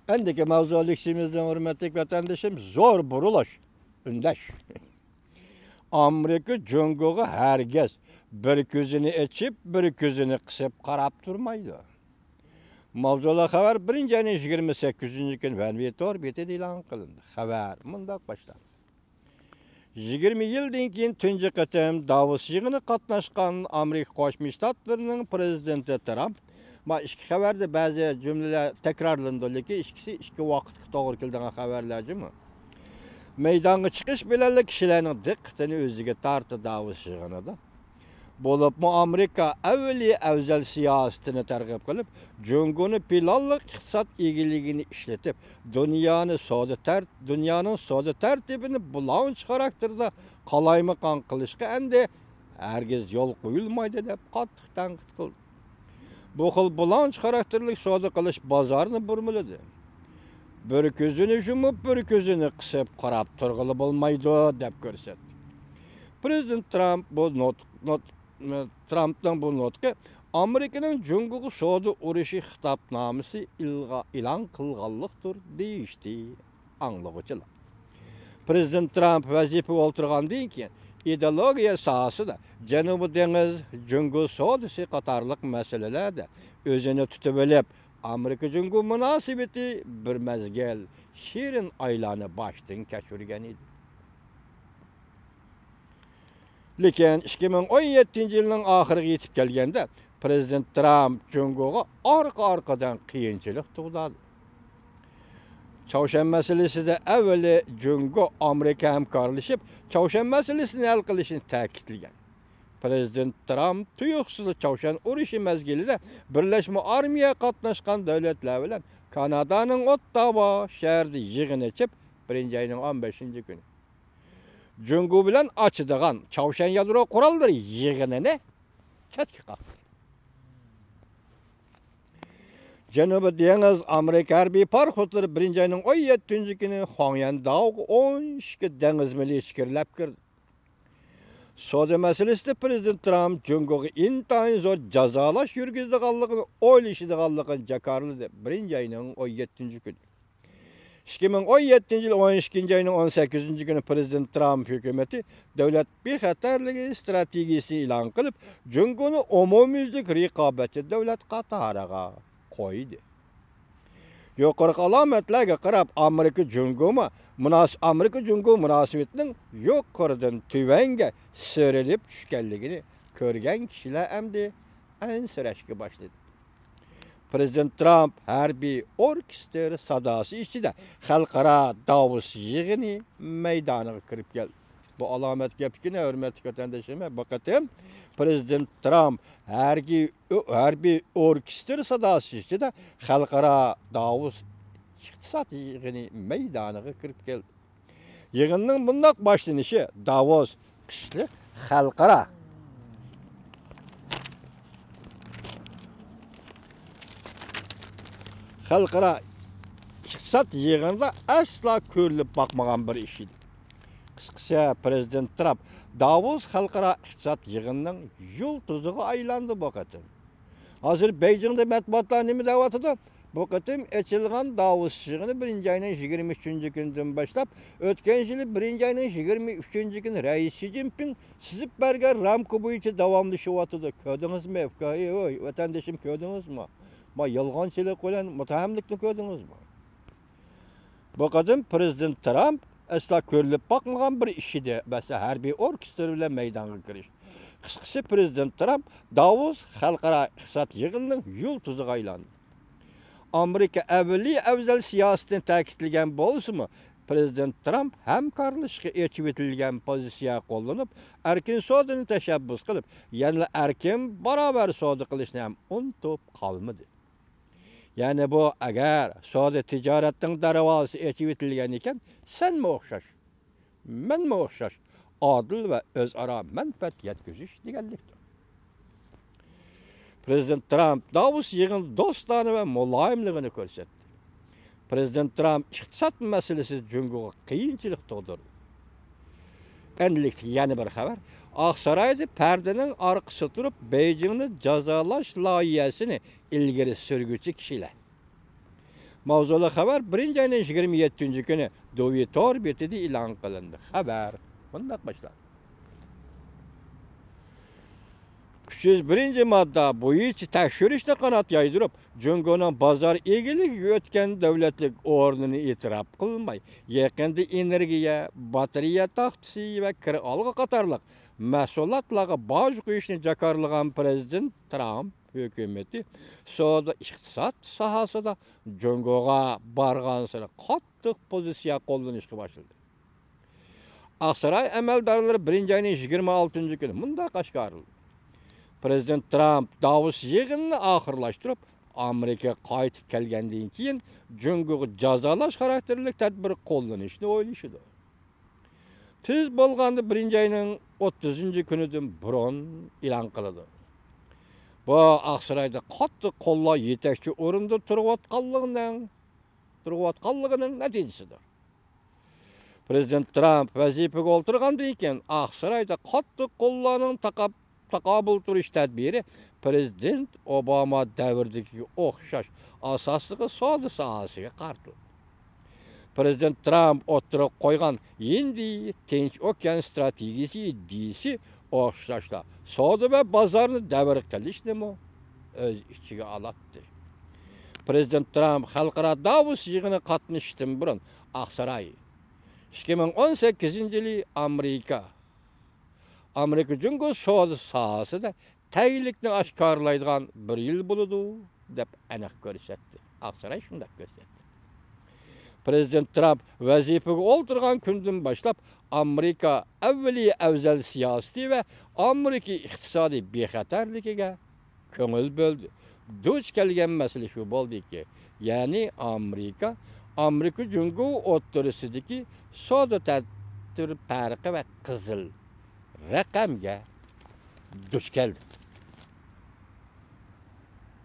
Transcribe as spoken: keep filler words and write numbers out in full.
ئەندىكى ماۋزۇ لېكسىيىمىزنىڭ، ھۆرمەتلىك ۋەتەندىشىم، زور بۇرۇلۇش، ئۈندەش. ئامېرىكا جۇڭگوغا ھەرگىز بىر كۆزىنى ئېچىپ، بىر كۆزىنى قىسىپ قاراپ تۇرمايدۇ. ماۋزۇلۇق خەۋەر بىرىنچى ئاينىڭ يىگىرمە سەككىزىنچى كۈنى ۋەنۋېي تور بېتىدە ئېلان قىلىندى. خەۋەر مۇنداق باشلاندى. يىگىرمە يىلدىن كېيىن تۇنجى قېتىم داۋوس يىغىنىغا قاتناشقان ئامېرىكا قوشما شتاتلىرىنىڭ پىرېزىدېنتى ترامپ، ما ئىككى خەۋەردە بەزى جۈملىلەر تەكرارلىنىدۇ، لېكىن ئىككىسى ئىككى ۋاقىتقا توغرا كېلىدىغان خەۋەرلەر جۇمۇ. مەيدانغا چىقىش بىلەنلا كىشىلەرنىڭ دىققىتىنى ئۆزىگە تارتتى داۋوس يىغىنىدا. بولۇپمۇ ئامېرىكا ئەۋلىيا ئەۋزەل سىياسىتىنى تەرغىب قىلىپ، جۇڭگونى پىلانلىق ئىقتىساد ئىگىلىكىنى ئىشلىتىپ، دۇنيانى سودا تەر-، دۇنيانىڭ سودا تەرتىپىنى بۇلاڭچى خاراكتېردا قالايمىقان قىلىشقا ئەمدى ھەرگىز يول قويۇلمايدۇ، دەپ قاتتىق تەنقىد قىلدى. بۇ خىل بۇلاڭچى خاراكتېرلىك سودا قىلىش بازارنى بۇرمىلىدى. بىر كۆزىنى يۇمۇپ، بىر كۆزىنى قىسىپ قاراپ تۇرغىلى بولمايدۇ، دەپ كۆرسەتتى. پىرېزىدېنت ترامپ بۇ نۇتۇق، نۇت-، ترامپنىڭ بۇ نۇتقى ئامېرىكىنىڭ جۇڭگوغا سودا ئۇرۇشى خىتابنامىسى ئىلغا-، ئېلان قىلغانلىقتۇر، دېيىشتى ئاڭلىغۇچىلار. پىرېزىدېنت ترامپ ۋەزىپىگە ئولتۇرغاندىن كېيىن، ئىدېئولوگىيە ساھەسىدە جەنۇبىي دېڭىز، جۇڭگو سودىسى قاتارلىق مەسىلىلەردە ئۆزىنى تۇتۇۋېلىپ، ئامېرىكا جۇڭگو مۇناسىۋىتى بىر مەزگىل شېرىن ئايلارنى باشتىن كەچۈرگەن ئىدى. لېكىن ئىككى مىڭ ئون يەتتىنچى يىلنىڭ ئاخىرىغا يېتىپ كەلگەندە، پىرېزىدېنت ترامپ جۇڭگوغا ئارقا-ئارقىدىن قىيىنچىلىق تۇغدۇردى. چاۋشيەن مەسىلىسىدە ئەۋۋىلى جۇڭگو ئامېرىكا ھەمكارلىشىپ، چاۋشيەن مەسىلىسىنى ھەل قىلىشنى تەكىتلىگەن. پىرېزىدېنت ترامپ تۇيۇقسىزلا چاۋشيەن ئۇرۇشى مەزگىلىدە بىرلەشمە ئارمىيەگە قاتناشقان دۆلەتلەر بىلەن كانادانىڭ ئوتتاۋا شەھىرىدە يىغىن ئېچىپ، بىرىنچى ئاينىڭ ئون بەشىنچى كۈنى جۇڭگو بىلەن ئاچىدىغان چاۋشيەن يادرو قوراللىرى يىغىنىنى چەتكە قاقتى. جەنۇبىي دېڭىز ئامېرىكا ھەربىي پاراخوتلىرى بىرىنچى ئاينىڭ ئون يەتتىنچى كۈنى خۇاڭيەنداۋغا ئون ئىككى دېڭىز مېلى ئىچكىرىلەپ كىردى. سودا مەسىلىسىدە پىرېزىدېنت ترامپ جۇڭگوغا ئىنتايىن زور جازالاش يۈرگۈزىدىغانلىقىنى ئويلىشىدىغانلىقىنى جاكارلىدى، بىرىنچى ئاينىڭ ئون يەتتىنچى كۈنى. ئىككى مىڭ ئون يەتتىنچى يىل ئون ئىككىنچى ئاينىڭ ئون سەككىزىنچى كۈنى پىرېزىدېنت ترامپ ھۆكۈمىتى دۆلەت بىخەتەرلىكى ئىستراتېگىيىسىنى ئېلان قىلىپ، جۇڭگونى ئومۇميۈزلۈك رىقابەتچى دۆلەت قاتارىغا قويدى. يۇقىرىقى ئالامەتلەرگە قاراپ، ئامېرىكا جۇڭگومۇ مۇناس-، ئامېرىكا جۇڭگو مۇناسىۋىتىنىڭ يۇقىرىدىن تۆۋەنگە سىيرىلىپ چۈشكەنلىكىنى كۆرگەن كىشىلەر ئەمدى ئەنسىرەشكە باشلىدى. پىرېزىدېنت ترامپ ھەربىي ئوركېستىر ساداسى ئىچىدە خەلقئارا داۋوس يىغىنى مەيدانىغا كىرىپ كەلدى. بۇ ئالامەت گەپ ئىكەن، ھۆرمەتلىك ۋەتەنداشلىرىم. بۇ قېتىم پىرېزىدېنت ترامپ ھەرگى-، ھەربىي ئوركېستىر ساداسى ئىچىدە خەلقئارا داۋوس ئىقتىساد يىغىنى مەيدانىغا كىرىپ كەلدى. يىغىننىڭ بۇنداق باشلىنىشى داۋوس قىشلىق خەلقئارا، خەلقئارا ئىقتىساد يىغىنىدا ئەسلا كۆرۈلۈپ باقمىغان بىر ئىش ئىدى. قىسقىسى، پىرېزىدېنت ترامپ داۋوس خەلقئارا ئىقتىساد يىغىنىنىڭ يۇلتۇزىغا ئايلاندى بۇ قېتىم. ھازىر بېيجىڭدا مەتبۇئاتلار نېمە دەۋاتىدۇ؟ بۇ قېتىم ئېچىلغان داۋوس يىغىنى بىرىنچى ئاينىڭ يىگىرمە ئۈچىنچى كۈنىدىن باشلاپ، ئۆتكەن يىلى بىرىنچى ئاينىڭ يىگىرمە ئۈچىنچى كۈنى رەئىس شى جىنپىڭ سىزىپ بەرگەن رامكا بويىچە داۋاملىشىۋاتىدۇ. كۆردىڭىزمۇ؟ ئۆي، ۋەتەندىشىم، كۆردىڭىزمۇ؟ ما يالغانچىلىق بىلەن مۇتتەھەملىكنى كۆردىڭىزمۇ؟ بۇ قېتىم پىرېزىدېنت ترامپ ئەسلا كۆرۈلۈپ باقمىغان بىر ئىش ئىدى، مەسىلەن، ھەربىي ئوركېستىر بىلەن مەيدانغا كىرىش. قىسقىسى، پىرېزىدېنت ترامپ داۋوس خەلقئارا ئىقتىساد يىغىنىنىڭ يۇلتۇزىغا ئايلاندى. ئامېرىكا ئەۋلىي ئەۋزەل سىياسىتىنى تەكىتلىگەن بولسىمۇ، پىرېزىدېنت ترامپ ھەمكارلىشىشقا ئېچىۋېتىلگەن پوزىتسىيە قوللىنىپ، ئەركىن سودىنى تەشەببۇس قىلىپ، يەنىلا ئەركىن باراۋەر سودا قىلىشنى ھەم ئۇنتۇپ قالمىدى. يەنى بۇ، ئەگەر سودا تىجارەتنىڭ دەرۋازىسى ئېچىۋېتىلگەن ئىكەن، سەنمۇ ئوخشاش، مەنمۇ ئوخشاش، ئادىل ۋە ئۆزئارا مەنپەئەت يەتكۈزۈش دېگەنلىكتۇر. پىرېزىدېنت ترامپ داۋوس يىغىنىدا دوستانە ۋە مۇلايىملىقىنى كۆرسەتتى. پىرېزىدېنت ترامپ ئىقتىساد مەسىلىسى جۇڭگوغا قىيىنچىلىق تۇغدۇردى. ئەمدىلىكتىكى يەنە بىر خەۋەر. ئاقسارايدا پەردىنىڭ ئارقىسىدا تۇرۇپ، بېيجىڭنى جازالاش لايىھەسىنى ئىلگىرى سۈرگۈچى كىشىلەر. ماۋزۇلۇق خەۋەر بىرىنچى ئاينىڭ يىگىرمە يەتتىنچى كۈنى دۇۋى تور بېتىدە ئېلان قىلىندى. خەۋەر مۇنداق باشلاندى. ئۈچ يۈز بىرىنچى ماددا بويىچە تەكشۈرۈشنى قانات يايدۇرۇپ، جۇڭگونىڭ بازار ئىگىلىكىگە ئۆتكەن دۆلەتلىك ئورنىنى ئېتىراپ قىلماي، يېقىندا ئېنېرگىيە، باتارېيە تاختىسى ۋە كىر ئالغۇ قاتارلىق مەھسۇلاتلارغا باج قويۇشنى جاكارلىغان پىرېزىدېنت ترامپ ھۆكۈمىتى سودا ئىقتىساد ساھەسىدە جۇڭگوغا بارغانسېرى قاتتىق پوزىتسىيە قوللىنىشقا باشلىدى. ئاقساراي ئەمەلدارلىرى بىرىنچى ئاينىڭ يىگىرمە ئالتىنچى كۈنى مۇنداق ئاشكارىلىدى. پىرېزىدېنت ترامپ داۋوس يىغىنىنى ئاخىرلاشتۇرۇپ، ئامېرىكىغا قايتىپ كەلگەندىن كېيىن جۇڭگوغا جازالاش خاراكتېرلىك تەدبىر قوللىنىشنى ئويلىشىدۇ. تېز بولغاندا بىرىنچى ئاينىڭ ئوتتۇزىنچى كۈنىدىن بۇرۇن ئېلان قىلىدۇ. بۇ ئاقسارايدا قاتتىق قوللار يېتەكچى ئورۇندا تۇرۇۋاتقانلىقىنىڭ، تۇرۇۋاتقانلىقىنىڭ نەتىجىسىدۇر. پىرېزىدېنت ترامپ ۋەزىپىگە ئولتۇرغاندىن كېيىن، ئاقسارايدا قاتتىق قوللارنىڭ تاقا-، تاقابىل تۇرۇش تەدبىرى پىرېزىدېنت ئوباما دەۋرىدىكىگە ئوخشاش ئاساسلىقى سودا ساھەسىگە قارىتىلدى. پىرېزىدېنت ترامپ ئوتتۇرىغا قويغان ھىندى تىنچ ئوكيان ئىستراتېگىيىسى ئىدىيىسى ئوخشاشلا سودا ۋە بازارنى دەۋر قىلىشنىمۇ ئۆز ئىچىگە ئالاتتى. پىرېزىدېنت ترامپ خەلقئارا داۋوس يىغىنىغا قاتنىشىشتىن بۇرۇن، ئاقساراي ئىككى مىڭ ئون سەككىزىنچى يىلى ئامېرىكا، ئامېرىكا جۇڭگو سودا ساھەسىدە تەگلىكنى ئاشكارىلايدىغان بىر يىل بولىدۇ، دەپ ئېنىق كۆرسەتتى. ئاقساراي شۇنداق كۆرسەتتى. پىرېزىدېنت ترامپ ۋەزىپىگە ئولتۇرغان كۈندىن باشلاپ، ئامېرىكا ئەۋلىيا ئەۋزەل سىياسىتى ۋە ئامېرىكا ئىقتىسادىي بىخەتەرلىكىگە كۆڭۈل بۆلدى. دۇچ كەلگەن مەسىلە شۇ بولدىكى، يەنى ئامېرىكا، ئامېرىكا جۇڭگو ئوتتۇرىسىدىكى سودا تەتۈر پەرقى ۋە قىزىل رەقەمگە دۇچ كەلدى.